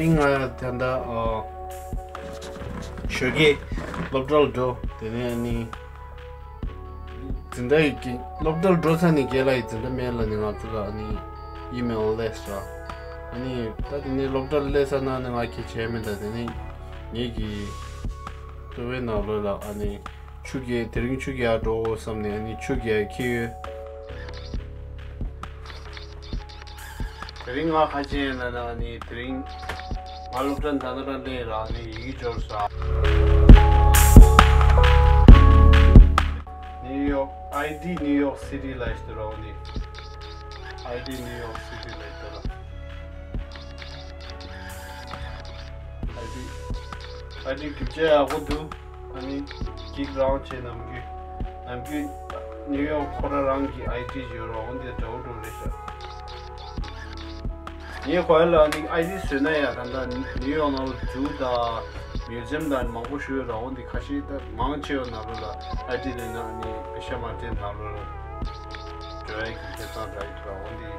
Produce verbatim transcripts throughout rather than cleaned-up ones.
ང་ད་ལྟ་ཨ་ཞོགས་ཀས་སློབ་གྲྭ་ལ་འགྲོ། དེ་ནས་ནི་འཛིན་གྲྭ་ཡི་གི་སློབ་གྲྭ་ལ་འགྲོ་ཚར་ནས་རྒན་ལགས་ཡི་འཛིན་གྲྭ་མེད་ལ་ནི་ང་ཚོ་ལ་ནི་ཨི་མེལ་སླེབས་སོང་། ཨ་ནི་ད་དེ་ནས་སློབ་གྲྭ་ལ་སླེབས་ཚར་ན་ནི་ང་གི་བྱས་མེད། ད་དེ་ནས་ངེད་ཀྱི་ལྟོ་བའི་ནང་ལོགས་ལ་ཨ་ནི་ཆུ་རྐྱལ། དེ་རིང་ཆུ་རྐྱལ་འགྲོ་དགོས་བསམ་ནས་ཨ་ནི་ཆུ་རྐྱལ་འཁྱེར་ཡོད། དེ་རིང་ང་ཁ་ཆེ་ཡིན་ལ་ན་ཨ་ནི་དེ་རིང་ང་སློབ་གྲྭ་ད་ན་ར་ལེན་ར་ཨ་ནི་ཡི་གེ་འབྱོར་ས། ནིའུ་ཡོག་ཨའི་ཌི་ནིའུ་ཡོག་སི་ཊི་ལ་ཞིག་ཏུ་ར་འོ་ནི་ཨའི་ཌི་ནིའུ་ཡོག་སི་ཊི་ལ་ཞིག་ཏུ་ར་ཨའི་ཌི་ཨའི་ཌི་སྒྲུབ་བྱ་ཡག་པོ་འདུག་ཨ་ནི་གཅིག་རང་བྱས་ནམ་རྒྱུན་ནམ་རྒྱུན་ནིའུ་ཡོག་ཁོ་རང་རང་གི་ཨའི་ཌི་ཡོད་ར་འོ་འདི་འདྲ་བོ་འགྲོ་རེད་ཤག་ངས་གོ་ཡ་ལ་ཨ་ནི་ཨའི་ཌི་བཟོས་ན་ཡ་ད་ལྟ་ནིའུ་ཡོག་ནང་ལ་ཛུ་དང་མིའུ་ཛི་ཡམ་དང་མང་པོ་ཞིག་ཡོད་ར་འོ་འདི་ཁ་ཤས་ད་མང་ཆེ་བ་ནང་ལོགས་ལ་ཨའི་ཌི་ལེན་ན་ཨ་ནི་པེ་ཤ་མ་སྤྲད་ནང་ལོགས་ལ་འགྲོ་ཡ་གི་ཁེ་བཟང་འདྲ་ཡོད་ར་འོ་འདི་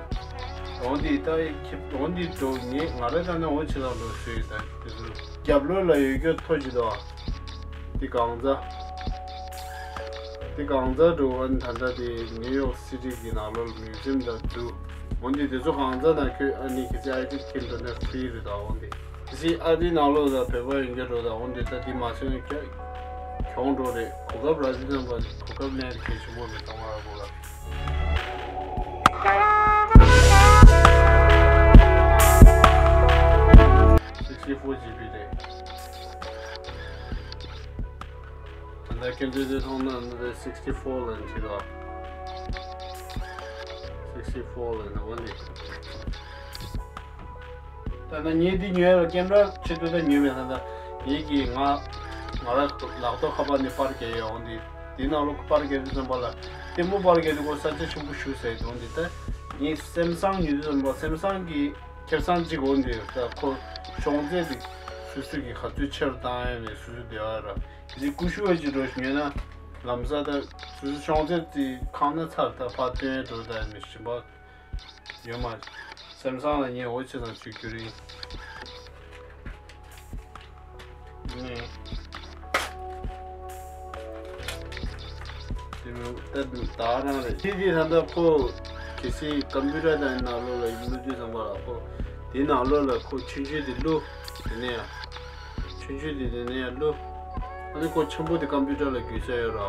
འོ་འདི་ད་ཁེ་འོ་འདི་འགྲོ་ངས་ང་རེ་ད་ནི་འོ་ཆེ་ལ་ལོ་བཟོས་ཡོད་ད་དེ་ཚོ་རྒྱབ་ལོགས་ལ་ཡོད་རྒྱུ་ཐོ་ཅིག་དང་། འདི་གང་ཚ། འདི་གང་ཚ་འགྲོ་ཨ་ནི་ད་ལྟ་དེ་ནིའུ་ཡོག་སི་ཊི་གི་ནང་ལོགས་ལ་མིའུ་ཛི་ཡམ་དང་ཛུ། འོ་འདི་དེ་ཚོ་གང་ཚ་ན་ཁྱོད་ཨ་ནི་ཁྱེད་ཚོ་ཨའི་ཌི་ཁྱེར་འགྲོ་ན་ཧྥི་རི་རེད་ད་འོ་འདི། དེ་ཚོའི་ཨའི་ཌི་ནང་ལོགས་ལ་བོད་པ་ཡོད་རྒྱུ་འགྲོ་ད་འོ་འདི་ད་འདི་མ་ཚོད་ན་ཁྱོད་གྱོང་འགྲོ་རེད། གོ་སྐབས་རག་དུས་ཙམ་པ་གོ་སྐབས་ལེན་གལ་ཆེན་པོ་རེད་ད་ང་ར་གོ་ལ། sixty four GB རེད། ད་ལྟ་སྐད་འཕྲིན་དེ་མཐོང་ན་འདི་sixty four ལ་འཁྲིད་རོགས། sixty four ལ་ནི་འོ་ནི། ད་ལྟ་ངས་འདི་ཉོས་ལ་ཀེམ་ར་ཆེད་དུ་ད་ཉོས་མེད། ད་ལྟ་ངེད་ཀྱིས་ང་ང་ར་ལག་ཐོག་ཁ་པར་ནས་པར་རྒྱག་ཡོད་འོང་འདི། འདི་ནང་ལོགས་པར་རྒྱག་དུས་ཙམ་པ་ལ་ལྟད་མོ་པར་རྒྱག་དུས་ཁོ་ས་ཆ་ཆེན་པོ་ཞུ་ཟེར་འོང་འདི། ད་ངས་སེམ་སང་ཉོས་དུས་ཙམ་པ་སེམ་སང་གི་ཁེ་བཟང་གཅིག་འོང་འདི། ད་ཁོ་ཤོང་ཚད་དེ་སོ་སོ་གི་ག་ཚོད་ཆེར་བཏང་ཡ་ནས་སོ་སོ་བདེ་བ་ར། དེ་ཀུ་ཤུ་བ་ཅིག་འགྲོ་ཉོས་ན་ལམ་སང་ད་སོ་སོ་ཤོང་ཚད་དེ་ཁང་ན་ཚར་ད་ཕར་སྟོན་འགྲོ་ད་ནི་ཞིམ་པ་ཡོད་མ། སེམ་སང་ལ་ཉེ་འོ་ཆེ་ཙང་ཚུལ་རྒྱུ་རིང་། ནི། དེ་མོ་ད་ད་རང་རེད། དེ་དེ་ད་ལྟ་ཁོ་གལ་སྲིད་ཀམ་པུ་ཊར་དང་ནང་ལོགས་ལ་བླུག་དུས་ཙམ་པ་ལ་ཁོ་དེ་ནང་ལོགས་ལ་ཁོ་ཆུང་ཆུང་དེ་བླུག་དེ་ནས་ཡང་། ཆུང་ཆུང་དེ་དེ་ནས་ཡང་བླུག་ཨ་ནི་ཁོ་ཆེན་པོ་དེ་ཀམ་པུ་ཊར་ལ་བརྒྱུད་ས་ཡོད་ར།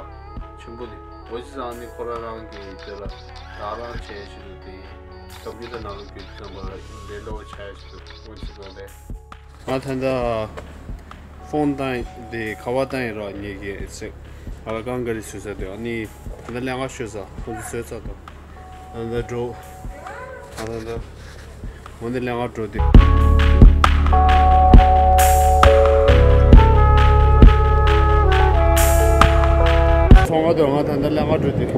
ཆེན་པོ་དེ་འོ་ཅི་ཙང་ནི་ཁོ་རང་རང་གི་དེ་ལ་བདག་རང་བྱས་ཞིག་འདུག་དེ་ཀམ་པུ་ཊར་ནང་ལ་བརྒྱུད་དུས་ཙམ་པ་ལ་ལས་སླ་པོ་ཆགས་ཡ་ཞིག་འདུག་འོ་ཅི་ཙང་རེད། ང་ད་ལྟ་ཕོན་བཏང་དེ་ཁ་པར་བཏང་ཡིན་ར་ངེད་ཀྱི་ཚེ་ང་ལ་ཀང་ག་རི་བཟོས་ས་དེ་ཨ་ནི་ད་ལྟ་ལས་ཀ་ཤོར་ས་ཁོ་ཚོ་བཟོས་ཚར་འདུག་ད་ལྟ་འགྲོ། ད་ལྟ་འོ་འདི་ལས་ཀ་འགྲོ་དུས། ཚོང་ཁང་དུ་ང་ད་ལྟ་ལས་ཀ་འགྲོ་དུས།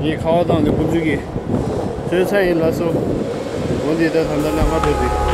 ངའི་ཁ་པར་བཏང་ནས་ཁོ་ཚོ་གིས་བཟོས་ཚར་ཡིན་ལབ་སོང་། འོ་འདི་ད་ད་ལྟ་ལས་ཀ་འགྲོ་དུས།